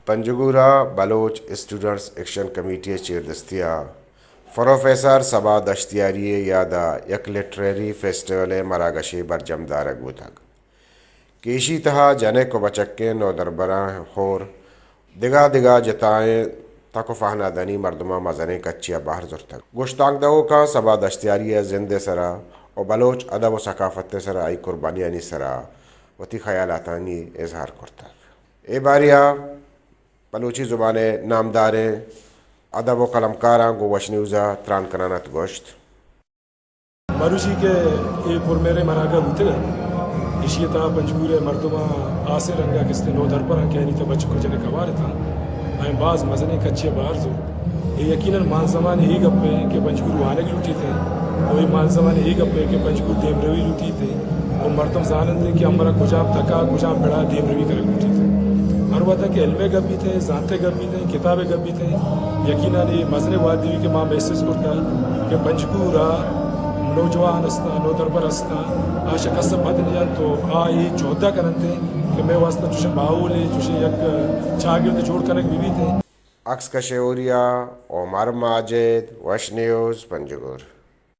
پنجگور ءَ Baloch students action committee ءِ چیردستی ءَ پروفیسر صبا دشتیاری ءِ یاد ءَ یک لٹریری فیسٹیول ءِ مراگشے برجم دارگ بوتگ کہ ایشی تہا جنک ءُ بچکیں نودربراں ہور دگہ دگہ جتائیں تک ءُ پہنادانی مردماں مزنیں کچے ءَ بہر زرتگ۔ گشتانک دئوکاں صبا دشتیاری ءِ زند ءِ سرا ءُ بلوچ ادب ءُ ثقافت ءِ سرا آئی قربانیانی سرا وتی خیالاتانی اظہار کرتگ۔ اے باریا بلوچی زبان ءِ نامداریں ادب ءُ قلمکاراں گوں وش نیوز ءَ تران کنان ات گوشت۔ مروچی کہ اے پرمہریں مراگہ بوتگ ات، ایشی ءِ تہا پنجگور ءِ مردماں ہاسیں رنگ ءَ کستیں نودربراں کہ آیانی تہ بچک ءُ جنک ہوار اتاں، آیاں باز مزنیں کچے ءَ بہر زرت۔ اے یقیناً مان سمان ءِ اے گپ ءَ کہ پنجگور وانگ لوٹیت ءُ اے مان سمان ءِ اے گپ ءَ کہ پنجگور دیمروی لوٹیت ءُ مردم زاننت کہ امر ءَ کجام تک ءَ کجام پڑ ءَ دیمروی کنگ لوٹیت۔ ہر وہد ءَ کہ علم ءِ گپ بیت ءُ زانت ءِ گپ بیت ءُ کتاب ءِ گپ بیت ءُ یقیناً اے مزنیں وہدے بیت کہ ما محسوس کرتگ کہ پنجگور ءَ نوجوان استاں، نودربر استاں، آ شہ کس ءَ پد نیانت ءُ آ اے جہد ءَ کننت کہ مئے واستہ چوشیں ماحولے، چوشیں یک چاگرد جوڑ کنگ بہ بیت۔ عکس کش ءُ ہوریا عمر ماجد، وش نیوز، پنجگور۔